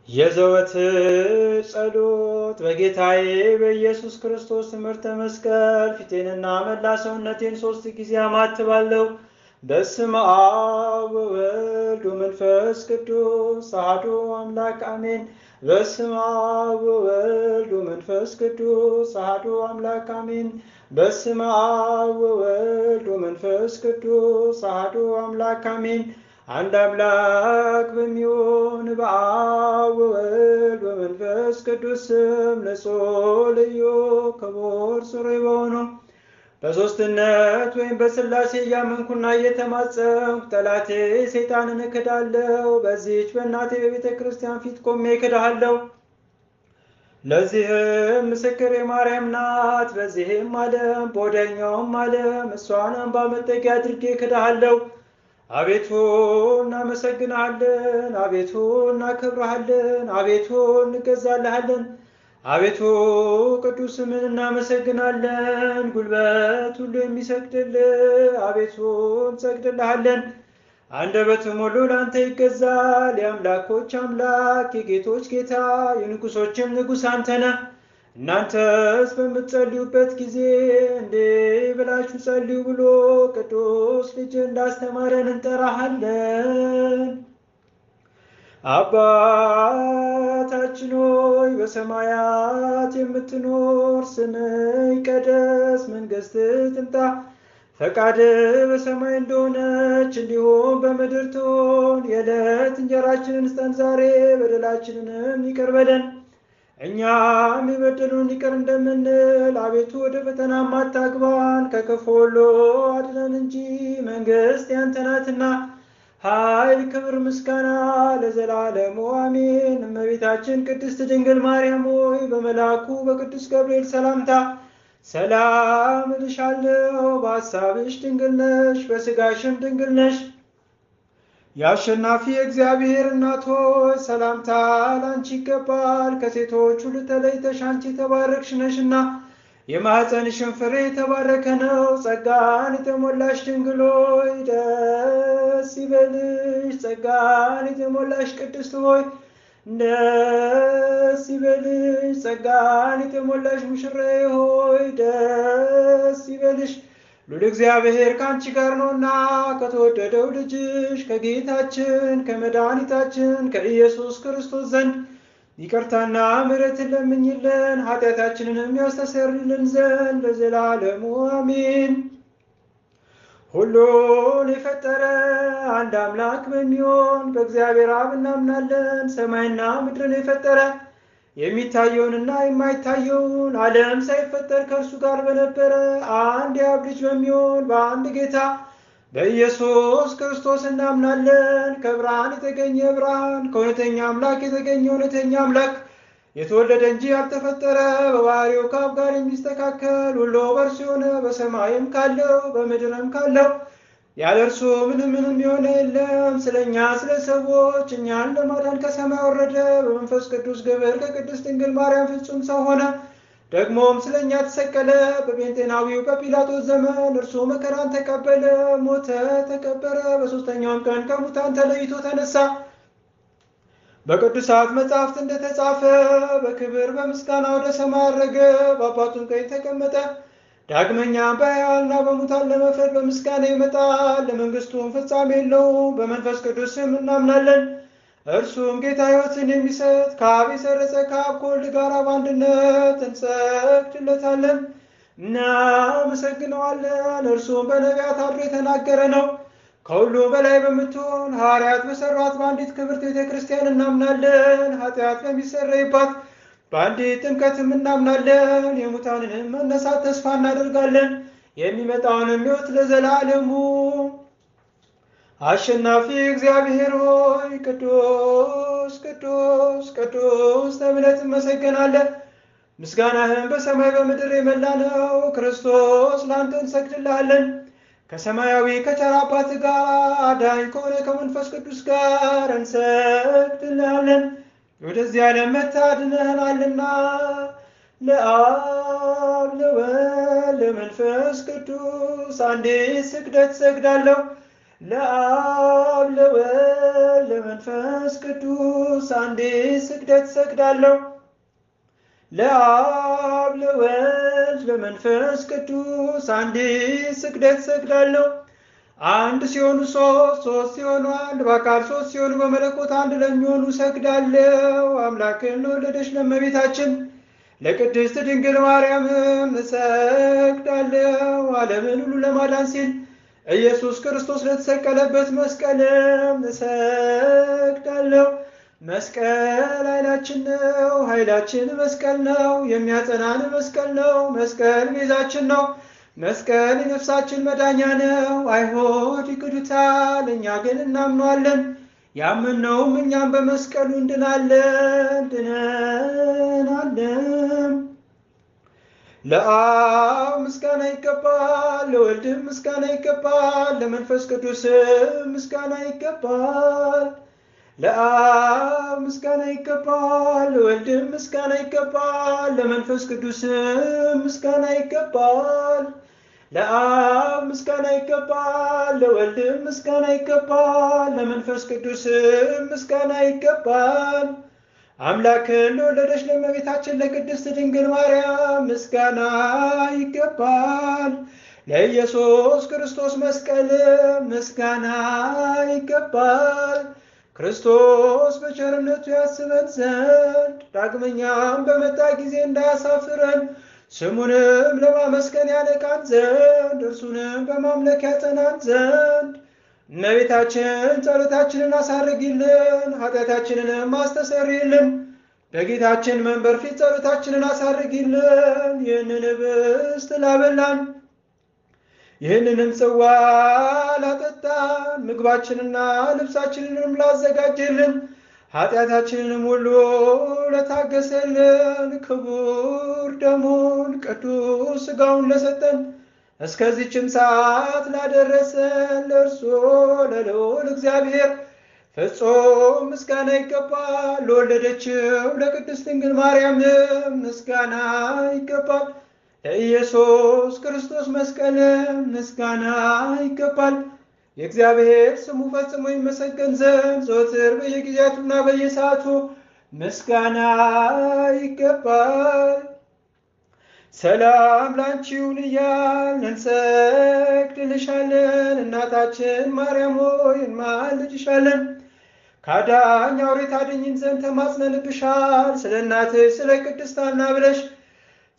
የዘወትር ጸሎት። በጌታዬ በኢየሱስ ክርስቶስ ትምህርተ መስቀል ፊቴንና መላ ሰውነቴን 3 ጊዜ አማትባለሁ። በስመ አብ ወወልድ ወመንፈስ ቅዱስ አሐዱ አምላክ አሜን። በስመ አብ ወወልድ ወመንፈስ ቅዱስ አሐዱ አምላክ አሜን። በስመ አብ ወወልድ ወመንፈስ ቅዱስ አሐዱ አምላክ አሜን። አንድ አምላክ በሚሆን በአብ ወወልድ በመንፈስ ቅዱስ ስም ንጹሕ ልዩ ክቡር ጽሩይ በሆኑ በሦስትነት ወይም በሥላሴ እያመንኩና እየተማጸንኩ ጠላቴ ሰይጣንን እክዳለሁ። በዚህች በእናቴ በቤተ ክርስቲያን ፊት ቆሜ እክድሃለሁ። ለዚህም ምስክር የማርያም ናት። በዚህም ዓለም በወዲያኛውም ዓለም እሷን አምባ መጠጊያ አድርጌ እክድሃለሁ። አቤቱ እናመሰግንሃለን፣ አቤቱ እናከብረሃለን፣ አቤቱ እንገዛልሃለን። አቤቱ ቅዱስ ስምህን እናመሰግናለን። ጉልበት ሁሉ የሚሰግድልህ አቤቱ እንሰግድልሃለን። አንደበትም ሁሉ ለአንተ ይገዛል። የአምላኮች አምላክ የጌቶች ጌታ የንጉሶችም ንጉሥ አንተ ነህ። እናንተስ በምትጸልዩበት ጊዜ እንዲህ ብላችሁ ጸልዩ ብሎ ቅዱስ ልጅ እንዳስተማረን እንጠራሃለን። አባታችን ሆይ በሰማያት የምትኖር፣ ስምህ ይቀደስ፣ መንግሥትህ ትምጣ፣ ፈቃድህ በሰማይ እንደሆነች እንዲሁም በምድር ትሁን። የዕለት እንጀራችንን ስጠን ዛሬ፣ በደላችንንም ይቅር በለን እኛም የበደሉንን ይቅር እንደምንል። አቤቱ ወደ ፈተናም አታግባን፣ ከክፉ ሁሉ አድነን እንጂ መንግሥት ያንተ ናትና፣ ኃይል፣ ክብር፣ ምስጋና ለዘላለሙ አሜን። እመቤታችን ቅድስት ድንግል ማርያም ሆይ በመልአኩ በቅዱስ ገብርኤል ሰላምታ ሰላም እልሻለሁ። በሐሳብሽ ድንግል ነሽ፣ በሥጋሽም ድንግል ነሽ። የአሸናፊ እግዚአብሔር እናት ሆይ ሰላምታ ላንቺ ይገባል። ከሴቶች ሁሉ ተለይተሽ አንቺ የተባረክሽ ነሽና የማኅፀንሽን ፍሬ የተባረከ ነው። ጸጋን የተሞላሽ ድንግል ሆይ ደስ ይበልሽ። ጸጋን የተሞላሽ ቅድስት ሆይ ደስ ይበልሽ። ጸጋን የተሞላሽ ሙሽራዬ ሆይ ደስ ይበልሽ። ሉል እግዚአብሔር ከአንቺ ጋር ነውና ከተወደደው ልጅሽ ከጌታችን ከመድኃኒታችን ከኢየሱስ ክርስቶስ ዘንድ ይቅርታና ምሕረትን ለምኝልን ኃጢአታችንንም ያስተሰርይልን ዘንድ ለዘላለሙ አሜን። ሁሉን የፈጠረ አንድ አምላክ በሚሆን በእግዚአብሔር አብ እናምናለን። ሰማይና ምድርን የፈጠረ የሚታየውንና የማይታየውን ዓለም ሳይፈጠር ከእርሱ ጋር በነበረ አንድ የአብ ልጅ በሚሆን በአንድ ጌታ በኢየሱስ ክርስቶስ እናምናለን። ከብርሃን የተገኘ ብርሃን፣ ከእውነተኛ አምላክ የተገኘ እውነተኛ አምላክ፣ የተወለደ እንጂ ያልተፈጠረ፣ በባሕርይው ከአብ ጋር የሚስተካከል፣ ሁሉ በእርሱ የሆነ፣ በሰማይም ካለው በምድርም ካለው ያለ እርሱ ምንም ምንም የሆነ የለም። ስለ እኛ ስለ ሰዎች እኛን ለማዳን ከሰማይ ወረደ። በመንፈስ ቅዱስ ግብር ከቅድስት ድንግል ማርያም ፍጹም ሰው ሆነ። ደግሞም ስለ እኛ ተሰቀለ። በጴንጤናዊው በጲላጦስ ዘመን እርሱ መከራን ተቀበለ፣ ሞተ፣ ተቀበረ። በሦስተኛውም ቀን ከሙታን ተለይቶ ተነሳ። በቅዱሳት መጻሕፍት እንደተጻፈ በክብር በምስጋና ወደ ሰማይ አረገ፣ በአባቱም ቀኝ ተቀመጠ። ዳግመኛም በሕያዋንና በሙታን ለመፍረድ በምስጋና ይመጣል። ለመንግሥቱም ፍጻሜ የለውም። በመንፈስ ቅዱስም እናምናለን። እርሱም ጌታ ሕይወትን የሚሰጥ ከአብ የሰረጸ ከአብ ከወልድ ጋር በአንድነት እንሰግድለታለን፣ እናመሰግነዋለን። እርሱም በነቢያት አድሮ የተናገረ ነው። ከሁሉ በላይ በምትሆን ሐዋርያት በሠሯት በአንዲት ክብርት ቤተ ክርስቲያን እናምናለን። ኃጢአት በሚሰረይባት በአንዲት ጥምቀትም እናምናለን። የሙታንንም መነሳት ተስፋ እናደርጋለን። የሚመጣውንም ሕይወት ለዘላለሙ። አሸናፊ እግዚአብሔር ሆይ ቅዱስ ቅዱስ ቅዱስ ተብለህ ትመሰገናለህ። ምስጋናህም በሰማይ በምድር የመላ ነው። ክርስቶስ ለአንተ እንሰግድልሃለን። ከሰማያዊ ከቸር አባት ጋር አዳኝ ከሆነ ከመንፈስ ቅዱስ ጋር እንሰግድልሃለን። ወደዚህ ዓለም መጥተህ አድነኸናልና ለአብ ለወልድ ለመንፈስ ቅዱስ አንዲት ስግደት እሰግዳለሁ። ለአብ ለወልድ ለመንፈስ ቅዱስ አንዲት ስግደት እሰግዳለሁ። ለአብ ለወልድ ለመንፈስ ቅዱስ አንዲት ስግደት እሰግዳለሁ። አንድ ሲሆኑ ሶስት፣ ሶስት ሲሆኑ አንድ፣ በአካል ሶስት ሲሆኑ በመለኮት አንድ ለሚሆኑ እሰግዳለሁ። አምላክን ለወለደች ለእመቤታችን ለቅድስት ድንግል ማርያምም እሰግዳለሁ። ዓለምን ሁሉ ለማዳን ሲል ኢየሱስ ክርስቶስ ለተሰቀለበት መስቀልም እሰግዳለሁ። መስቀል ኃይላችን ነው። ኃይላችን መስቀል ነው። የሚያጸናን መስቀል ነው። መስቀል ቤዛችን ነው። መስቀል የነፍሳችን መዳኛ ነው። አይሁድ ይክዱታል፣ እኛ ግን እናምነዋለን። ያመንነውም እኛም በመስቀሉ እንድናለን ድነናለን። ለአብ ምስጋና ይገባል፣ ለወልድም ምስጋና ይገባል፣ ለመንፈስ ቅዱስም ምስጋና ይገባል። ለአብ ምስጋና ይገባል፣ ለወልድም ምስጋና ይገባል፣ ለመንፈስ ቅዱስም ምስጋና ይገባል። ለአብ ምስጋና ይገባል፣ ለወልድም ምስጋና ይገባል፣ ለመንፈስ ቅዱስም ምስጋና ይገባል። አምላክን ለወለደች ለእመቤታችን ለቅድስት ድንግል ማርያም ምስጋና ይገባል። ለኢየሱስ ክርስቶስ መስቀል ምስጋና ይገባል። ክርስቶስ በቸርነቱ ያስበን ዘንድ ዳግመኛም በመጣ ጊዜ እንዳያሳፍረን ስሙንም ለማመስገን ያነቃን ዘንድ እርሱንም በማምለክ ያጸናን ዘንድ እመቤታችን ጸሎታችንን አሳርጊልን፣ ኃጢአታችንንም አስተሰርይልን። በጌታችን መንበር ፊት ጸሎታችንን አሳርጊልን። ይህንን ኅብስት ላበላን ይህንንም ጽዋ ላጠጣን ምግባችንና ልብሳችንንም ላዘጋጀልን ኃጢአታችንንም ሁሉ ለታገሰልን ክቡር ደሙን ቅዱስ ሥጋውን ለሰጠን እስከዚህችም ሰዓት ላደረሰን ለእርሱ ለልዑል እግዚአብሔር ፍጹም ምስጋና ይገባል። ለወለደችው ለቅድስት ድንግል ማርያም ምስጋና ይገባል። ለኢየሱስ ክርስቶስ መስቀል ምስጋና ይገባል። የእግዚአብሔር ስሙ ፈጽሞ ይመሰገን ዘንድ ዘወትር በየጊዜያቱና በየሰዓቱ ምስጋና ይገባል። ሰላም ላንቺ ይሁን እያልን እንሰግድልሻለን። እናታችን ማርያም ሆይ እንማልድሻለን። ካዳኝ አውሬ ታድኝን ዘንድ ተማጽነንብሻል። ስለ እናትሽ ስለ ቅድስት ሐና ብለሽ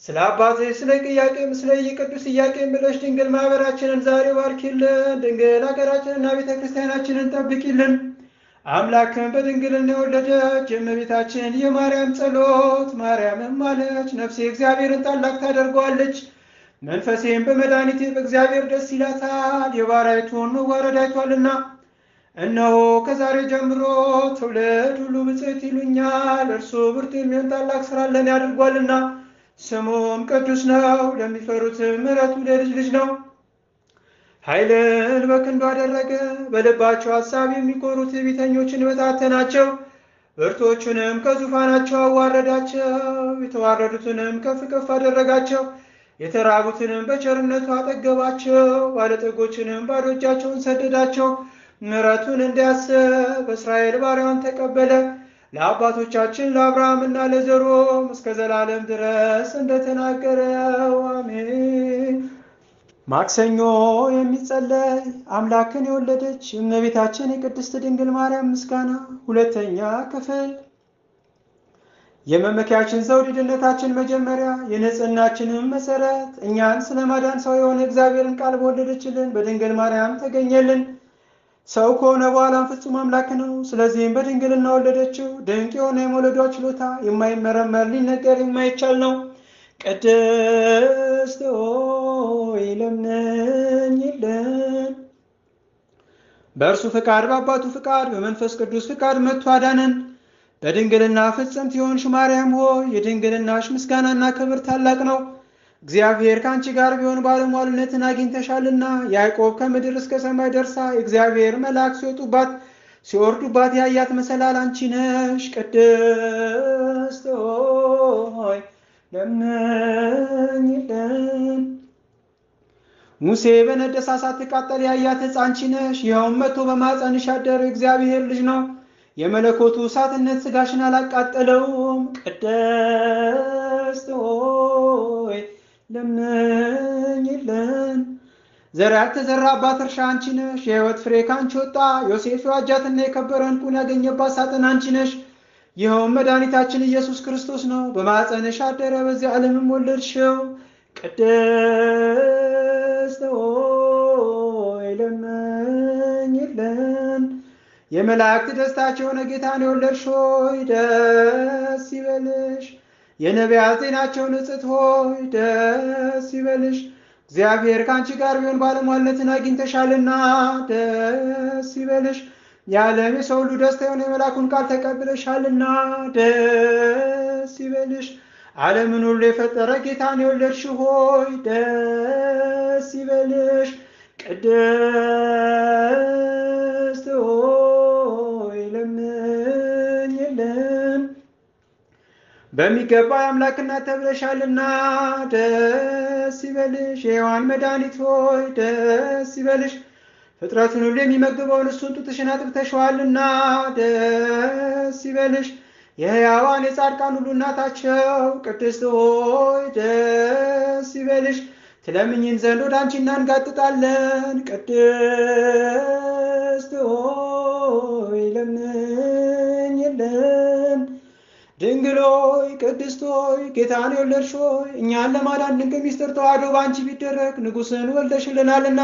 ስለ አባትሽ ስለ ኢያቄም ስለ ቅዱስ ኢያቄም ብለሽ ድንግል ማኅበራችንን ዛሬ ባርኪልን። ድንግል ሀገራችንና ቤተ ክርስቲያናችንን ጠብቂልን። አምላክን በድንግልና የወለደች የእመቤታችን የማርያም ጸሎት፣ ማርያምም አለች ነፍሴ እግዚአብሔርን ታላቅ ታደርገዋለች፣ መንፈሴም በመድኃኒቴ በእግዚአብሔር ደስ ይላታል፣ የባሪያይቱን መዋረድ አይቷልና። እነሆ ከዛሬ ጀምሮ ትውልድ ሁሉ ብፅዕት ይሉኛል፣ እርሱ ብርቱ የሚሆን ታላቅ ሥራ ለእኔ አድርጓልና፣ ስሙም ቅዱስ ነው። ለሚፈሩትም ምሕረቱ ለልጅ ልጅ ነው። ኃይልን በክንዱ አደረገ፣ በልባቸው ሐሳብ የሚኮሩ ትዕቢተኞችን በታተናቸው። ብርቶቹንም ከዙፋናቸው አዋረዳቸው፣ የተዋረዱትንም ከፍ ከፍ አደረጋቸው። የተራቡትንም በቸርነቱ አጠገባቸው፣ ባለጠጎችንም ባዶ እጃቸውን ሰደዳቸው። ምሕረቱን እንዲያስብ እስራኤል ባሪያውን ተቀበለ፣ ለአባቶቻችን ለአብርሃምና ለዘሮም እስከ ዘላለም ድረስ እንደተናገረው አሜን። ማክሰኞ የሚጸለይ አምላክን የወለደች እመቤታችን የቅድስት ድንግል ማርያም ምስጋና ሁለተኛ ክፍል። የመመኪያችን ዘውድ የድነታችን መጀመሪያ የንጽሕናችንም መሰረት እኛን ስለማዳን ሰው የሆነ እግዚአብሔርን ቃል በወለደችልን በድንግል ማርያም ተገኘልን። ሰው ከሆነ በኋላም ፍጹም አምላክ ነው። ስለዚህም በድንግልና ወለደችው። ድንቅ የሆነ የመውለዷ ችሎታ የማይመረመር ሊነገር የማይቻል ነው። ቅድስት ሆይ ለምኝልን። በእርሱ ፍቃድ በአባቱ ፍቃድ በመንፈስ ቅዱስ ፍቃድ መጥቶ አዳነን። በድንግልና ፍጽምት የሆንሽ ማርያም ሆይ የድንግልናሽ ምስጋናና ክብር ታላቅ ነው። እግዚአብሔር ከአንቺ ጋር ቢሆን ባለሟልነትን አግኝተሻልና። ያዕቆብ ከምድር እስከ ሰማይ ደርሳ የእግዚአብሔር መልአክ ሲወጡባት ሲወርዱባት ያያት መሰላል አንቺ ነሽ። ቅድስት ሆይ ለምኝልን። ሙሴ በነደሳ ሳትቃጠል ያያት ዕፅ አንቺ ነሽ። ይኸውም መጥቶ በማኅፀንሽ ያደረ እግዚአብሔር ልጅ ነው። የመለኮቱ እሳትነት ሥጋሽን አላቃጠለውም። ቅድስት ሆይ ለምኝልን። ዘር ያልተዘራባት እርሻ አንቺ ነሽ። የሕይወት ፍሬ ካንቺ ወጣ። ዮሴፍ የዋጃትና የከበረ ዕንቁን ያገኘባት ሳጥን አንቺ ነሽ። ይኸውም መድኃኒታችን ኢየሱስ ክርስቶስ ነው። በማኅፀንሽ አደረ፣ በዚህ ዓለምም ወለድሽው። ቅድስት ሆይ ለምኝልን። የመላእክት ደስታቸው የሆነ ጌታን የወለድሽ ሆይ ደስ ይበልሽ። የነቢያት ዜናቸው ንጽሕት ሆይ ደስ ይበልሽ። እግዚአብሔር ከአንቺ ጋር ቢሆን ባለሟልነትን አግኝተሻልና ደስ ይበልሽ። የዓለም የሰው ሁሉ ደስታ የሆነ የመላኩን ቃል ተቀብለሻልና ደስ ይበልሽ። ዓለምን ሁሉ የፈጠረ ጌታን የወለድሽ ሆይ ደስ ይበልሽ። ቅድስት ሆይ ለምኝልን። በሚገባ የአምላክ እናት ተብለሻልና ደስ ይበልሽ። የሔዋን መድኃኒት ሆይ ደስ ይበልሽ። ፍጥረቱን ሁሉ የሚመግበውን እሱን ጡትሽን አጥብተሽዋልና ደስ ይበልሽ። የሕያዋን የጻድቃን ሁሉ እናታቸው ቅድስት ሆይ ደስ ይበልሽ። ትለምኝን ዘንድ ወደ አንቺ እናንጋጥጣለን። ቅድስት ሆይ ለምኝልን። ድንግል ሆይ ቅድስት ሆይ ጌታን የወለድሽ ሆይ እኛን ለማዳን ድንቅ ምስጢር ተዋህዶ በአንቺ ቢደረግ ንጉሥን ወልደሽልናልና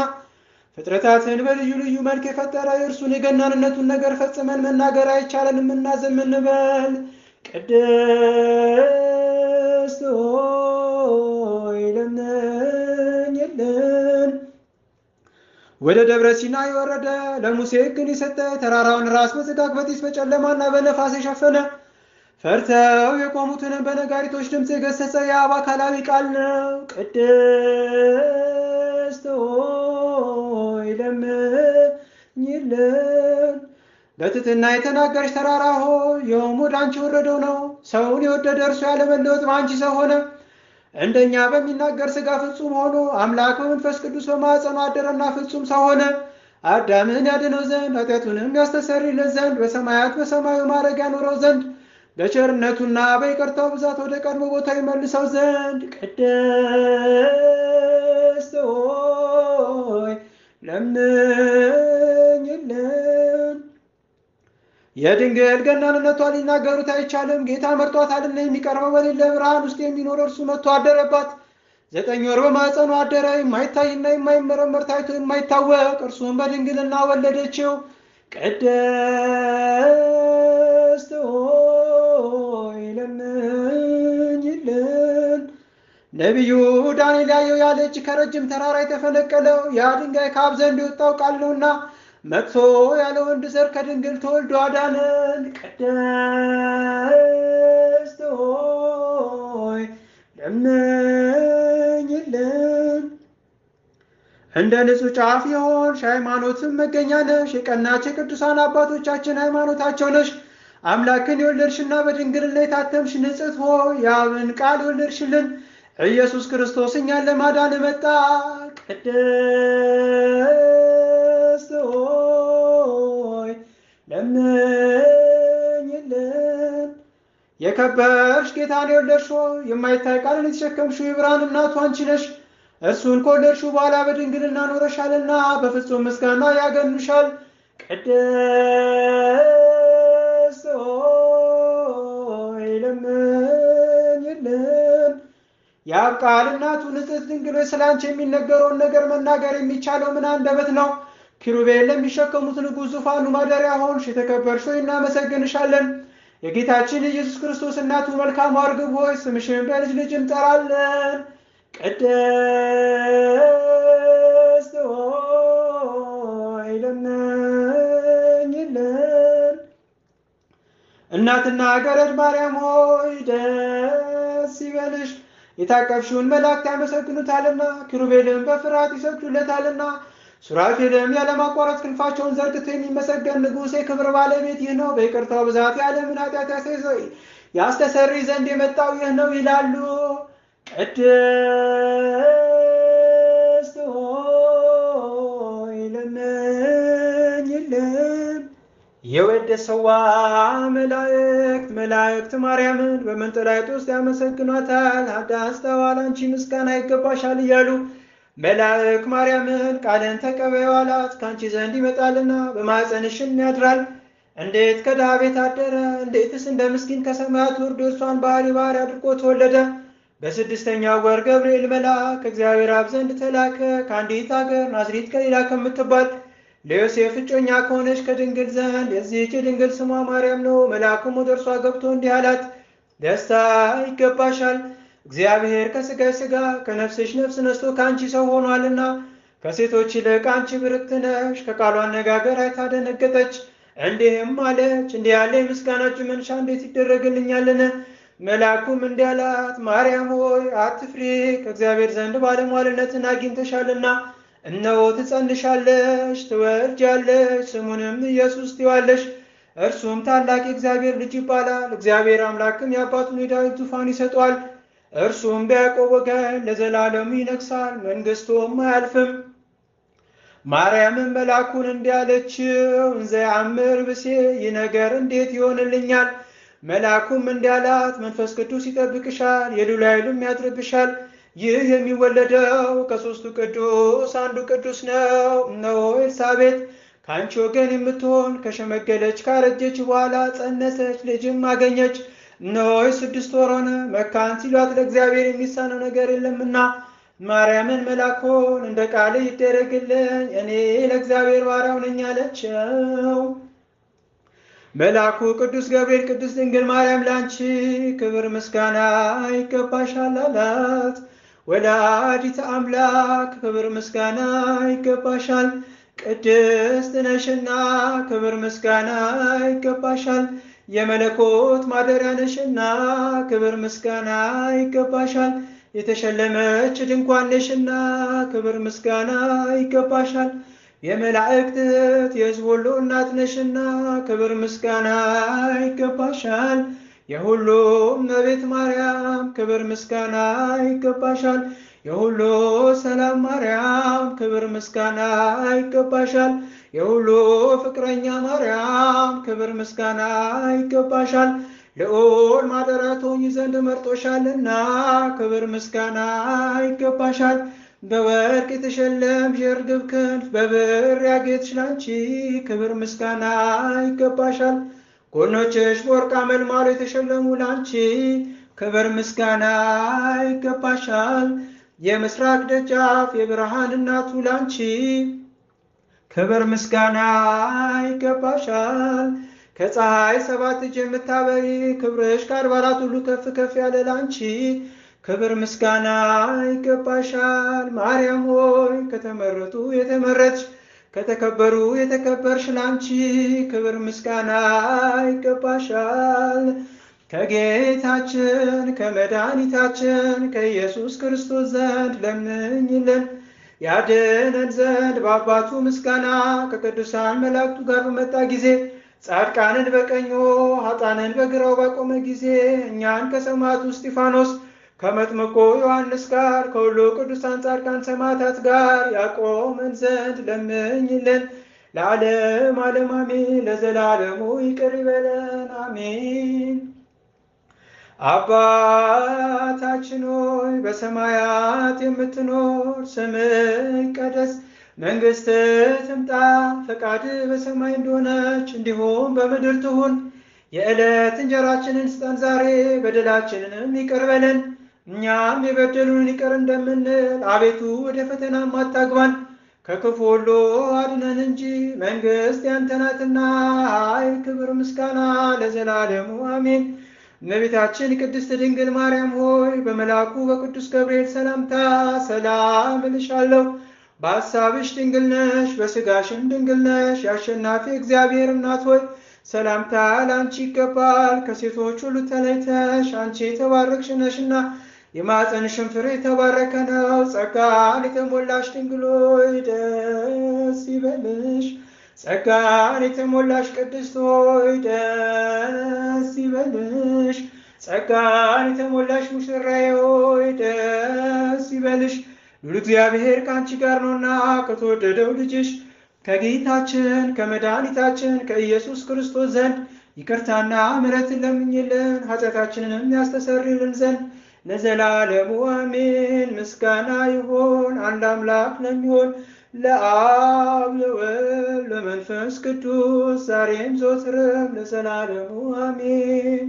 ፍጥረታትን በልዩ ልዩ መልክ የፈጠረ የእርሱን የገናንነቱን ነገር ፈጽመን መናገር አይቻለንምና ዝም እንበል። ቅድስት ሆይ ለምኝልን። ወደ ደብረ ሲና የወረደ ለሙሴ ሕግን የሰጠ ተራራውን ራስ በጭጋግ በጢስ በጨለማና በነፋስ የሸፈነ ፈርተው የቆሙትንም በነጋሪቶች ድምፅ የገሰጸ የአብ አካላዊ ቃል ነው። ቅድስት ሆይ ለምኝልን። በትሕትና የተናገርሽ ተራራ ሆይ ይኸውም ወደ አንቺ የወረደው ነው። ሰውን የወደደ እርሱ ያለመለወጥ በአንቺ ሰው ሆነ። እንደኛ በሚናገር ሥጋ ፍጹም ሆኖ አምላክ በመንፈስ ቅዱስ በማኅፀኑ አደረና ፍጹም ሰው ሆነ። አዳምን ያድነው ዘንድ ኃጢአቱንም ያስተሰርይለት ዘንድ በሰማያት በሰማዩ ማዕረግ ያኖረው ዘንድ በቸርነቱና በይቅርታው ብዛት ወደ ቀድሞ ቦታ ይመልሰው ዘንድ ቅድስት ሆይ ለምኝልን። የድንግል ገናንነቷ ሊናገሩት አይቻልም። ጌታ መርጧታልና የሚቀርበው በሌለ ብርሃን ውስጥ የሚኖር እርሱ መጥቶ አደረባት። 9 ወር በማኅፀኗ አደረ። የማይታይና የማይመረመር ታይቶ የማይታወቅ እርሱም በድንግልና ወለደችው። ቅድስት ሆይ ለምኝልን። ነቢዩ ዳንኤል ያየው ያለ እጅ ከረጅም ተራራ የተፈነቀለው ያ ድንጋይ ከአብ ዘንድ የወጣው ቃል ነውና መጥቶ ያለ ወንድ ዘር ከድንግል ተወልዶ አዳነን። ቅድስት ሆይ ለምኝልን። እንደ ንጹሕ ጫፍ የሆንሽ ሃይማኖትም መገኛ ነሽ። የቀናች የቅዱሳን አባቶቻችን ሃይማኖታቸው ነሽ። አምላክን የወለድሽና በድንግልና የታተምሽ ንጽሕት ሆይ የአብን ቃል የወለድሽልን ኢየሱስ ክርስቶስ እኛን ለማዳን መጣ። ቅድስት ሆይ ለምኝልን። የከበርሽ ጌታን የወለድሽ ሆይ የማይታይ ቃልን የተሸከምሽው የብርሃን እናቱ አንቺ ነሽ። እርሱን ከወለድሽው በኋላ በድንግልና ኖረሻልና በፍጹም ምስጋና ያገኑሻል። ቅድስት ሆይ ለምኝልን። የአብ ቃል እናቱ ንጽሕት ድንግል ሆይ ስለ አንቺ የሚነገረውን ነገር መናገር የሚቻለው ምን አንደበት ነው? ኪሩቤል ለሚሸከሙት ንጉሥ ዙፋኑ ማደሪያ ሆንሽ። የተከበርሽ ሆይ እናመሰግንሻለን። የጌታችን ኢየሱስ ክርስቶስ እናቱ መልካሟ ርግብ ሆይ ስምሽን በልጅ ልጅ እንጠራለን። ቅድስት ሆይ ለምኝልን። እናትና ገረድ ማርያም ሆይ ደስ ይበልሽ። የታቀፍሽውን መላእክት ያመሰግኑታልና ኪሩቤልም በፍርሃት ይሰግዱለታልና ሱራፌልም ያለማቋረጥ ክንፋቸውን ዘርግተው የሚመሰገን ንጉሥ የክብር ባለቤት ይህ ነው፣ በይቅርታው ብዛት የዓለምን ኃጢአት ያስተሰርይ ዘንድ የመጣው ይህ ነው ይላሉ። ቅድስት ሆይ የወደሰዋ መላእክት መላእክት ማርያምን በመንጠላዕት ውስጥ ያመሰግኗታል። አዳስተዋል አንቺ ምስጋና ይገባሻል እያሉ መላእክ ማርያምን ቃልን ተቀበዩ አላት። ከአንቺ ዘንድ ይመጣልና በማኅፀንሽም ያድራል። እንዴት ከድሃ ቤት አደረ? እንዴትስ እንደ ምስኪን ከሰማያት ወርዶ እርሷን ባህሪ ባህሪ አድርጎ ተወለደ? በስድስተኛው ወር ገብርኤል መልአክ ከእግዚአብሔር አብ ዘንድ ተላከ። ከአንዲት አገር ናዝሬት ገሊላ ከምትባል ለዮሴፍ እጮኛ ከሆነች ከድንግል ዘንድ። የዚህች ድንግል ስሟ ማርያም ነው። መልአኩም ወደ እርሷ ገብቶ እንዲህ አላት፣ ደስታ ይገባሻል፣ እግዚአብሔር ከሥጋሽ ሥጋ ከነፍስሽ ነፍስ ነስቶ ከአንቺ ሰው ሆኗልና ከሴቶች ይልቅ አንቺ ብርክት ነሽ። ከቃሉ አነጋገር አይታ ደነገጠች፣ እንዲህም አለች፣ እንዲህ ያለ የምስጋና እጅ መንሻ እንዴት ይደረግልኛልን? መልአኩም እንዲህ አላት፣ ማርያም ሆይ አትፍሪ፣ ከእግዚአብሔር ዘንድ ባለሟልነትን አግኝተሻልና። እነሆ ትጸንሻለሽ፣ ትወልጃለሽ፣ ስሙንም ኢየሱስ ትይዋለሽ። እርሱም ታላቅ የእግዚአብሔር ልጅ ይባላል። እግዚአብሔር አምላክም የአባቱን የዳዊት ዙፋን ይሰጠዋል። እርሱም በያዕቆብ ወገን ለዘላለሙ ይነግሣል፣ መንግሥቱም አያልፍም። ማርያምም መልአኩን እንዲህ አለችው፣ እንዘ ያአምር ብእሴ፣ ይህ ነገር እንዴት ይሆንልኛል? መልአኩም እንዲህ አላት፣ መንፈስ ቅዱስ ይጠብቅሻል፣ የልዑል ኃይሉም ያድርብሻል። ይህ የሚወለደው ከሦስቱ ቅዱስ አንዱ ቅዱስ ነው። እነሆ ኤልሳቤጥ ከአንቺ ወገን የምትሆን ከሸመገለች ካረጀች በኋላ ጸነሰች፣ ልጅም አገኘች። እነሆ 6 ወር ሆነ፣ መካን ሲሏት ለእግዚአብሔር የሚሳነው ነገር የለምና። ማርያምን መልአኩን እንደ ቃል ይደረግልኝ፣ እኔ ለእግዚአብሔር ባሪያው ነኝ አለችው። መልአኩ ቅዱስ ገብርኤል ቅድስት ድንግል ማርያም ላንቺ ክብር ምስጋና ይገባሻል አላት። ወላዲተ አምላክ ክብር ምስጋና ይገባሻል፣ ቅድስት ነሽና ክብር ምስጋና ይገባሻል። የመለኮት ማደሪያ ነሽና ክብር ምስጋና ይገባሻል። የተሸለመች ድንኳን ነሽና ክብር ምስጋና ይገባሻል። የመላእክት እህት የሕዝብ ሁሉ እናት ነሽና ክብር ምስጋና ይገባሻል። የሁሉ እመቤት ማርያም ክብር ምስጋና ይገባሻል። የሁሉ ሰላም ማርያም ክብር ምስጋና ይገባሻል። የሁሉ ፍቅረኛ ማርያም ክብር ምስጋና ይገባሻል። ልዑል ማደሪያ ትሆኚ ዘንድ መርጦሻልና ክብር ምስጋና ይገባሻል። በወርቅ የተሸለምሽ የርግብ ክንፍ በብር ያጌጥሽ ላንቺ ክብር ምስጋና ይገባሻል። ጎኖችሽ በወርቅ አመልማሎ የተሸለሙ ላንቺ ክብር ምስጋና ይገባሻል። የምስራቅ ደጃፍ የብርሃን እናቱ ላንቺ ክብር ምስጋና ይገባሻል። ከፀሐይ 7 እጅ የምታበሪ ክብርሽ ከአድባራት ሁሉ ከፍ ከፍ ያለ ላንቺ ክብር ምስጋና ይገባሻል። ማርያም ሆይ ከተመረጡ የተመረጥሽ ከተከበሩ የተከበርሽ ላንቺ ክብር ምስጋና ይገባሻል። ከጌታችን ከመድኃኒታችን ከኢየሱስ ክርስቶስ ዘንድ ለምኝልን ያድነን ዘንድ በአባቱ ምስጋና ከቅዱሳን መላእክቱ ጋር በመጣ ጊዜ ጻድቃንን በቀኙ ኃጥአንን በግራው ባቆመ ጊዜ እኛን ከሰማዕቱ እስጢፋኖስ ከመጥምቁ ዮሐንስ ጋር ከሁሉ ቅዱሳን ጻድቃን ሰማዕታት ጋር ያቆመን ዘንድ ለምኝልን። ለዓለም ዓለም አሜን። ለዘላለሙ ይቅር ይበለን አሜን። አባታችን ሆይ በሰማያት የምትኖር፣ ስምህ ይቀደስ፣ መንግሥትህ ትምጣ፣ ፈቃድህ በሰማይ እንደሆነች እንዲሁም በምድር ትሁን። የዕለት እንጀራችንን ስጠን ዛሬ፣ በደላችንንም ይቅር በለን እኛም የበደሉንን ይቅር እንደምንል። አቤቱ ወደ ፈተናም አታግባን፣ ከክፉ ሁሉ አድነን እንጂ መንግሥት ያንተ ናትና፣ ኃይል፣ ክብር፣ ምስጋና ለዘላለሙ አሜን። እመቤታችን ቅድስት ድንግል ማርያም ሆይ በመልአኩ በቅዱስ ገብርኤል ሰላምታ ሰላም እልሻለሁ። በሐሳብሽ ድንግል ነሽ፣ በሥጋሽም ድንግል ነሽ። የአሸናፊ እግዚአብሔር እናት ሆይ ሰላምታ ለአንቺ ይገባል። ከሴቶች ሁሉ ተለይተሽ አንቺ የተባረክሽ ነሽና የማኅፀንሽም ፍሬ የተባረከ ነው። ጸጋን የተሞላሽ ድንግል ሆይ ደስ ይበልሽ። ጸጋን የተሞላሽ ቅድስት ሆይ ደስ ይበልሽ። ጸጋን የተሞላሽ ሙሽራዬ ሆይ ደስ ይበልሽ። ልዑል እግዚአብሔር ከአንቺ ጋር ነውና ከተወደደው ልጅሽ ከጌታችን ከመድኃኒታችን ከኢየሱስ ክርስቶስ ዘንድ ይቅርታና ምሕረትን ለምኝልን ኃጢአታችንንም ያስተሰርይልን ዘንድ ለዘላለሙ አሜን። ምስጋና ይሁን አንድ አምላክ ለሚሆን ለአብ ለወልድ ለመንፈስ ቅዱስ፣ ዛሬም ዘወትርም ለዘላለሙ አሜን።